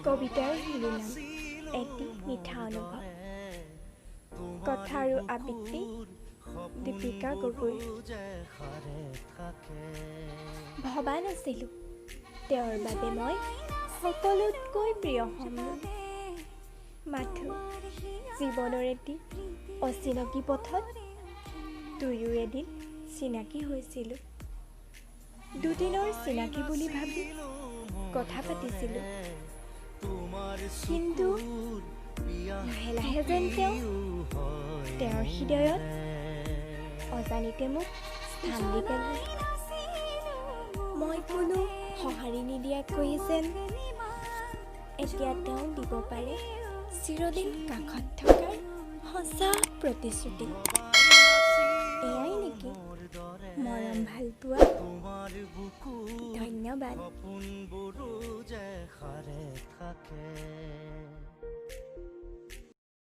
কবিতাৰ শিৰোনাম এটি মিঠা অনুভৱ। কথা আৰু আবৃত্তি দীপিকা গগৈ। ভবা নাছিলোঁ তেওঁৰ বাবে মই সকলোতকৈ প্ৰিয় হ'ম। মাথোঁ জীৱনৰ এটি অচিনাকি পথত দুয়ো এদিন চিনাকি হৈছিলোঁ। দুদিনৰ চিনাকি বুলি ভাবি কথা পাতিছিলোঁ, কিন্তু লাহে লাহে যেন তেওঁ তেওঁৰ হৃদয়ত অজানিতে মোক স্থান দি পেলালে। মই কোনো সঁহাৰি নিদিয়াকৈয়ে যেন এতিয়া তেওঁ দিব পাৰে চিৰদিন কাষত থকাৰ সঁচা প্ৰতিশ্ৰুতি। এয়াই নেকি মৰম ভালপোৱা? ধন্যবাদ।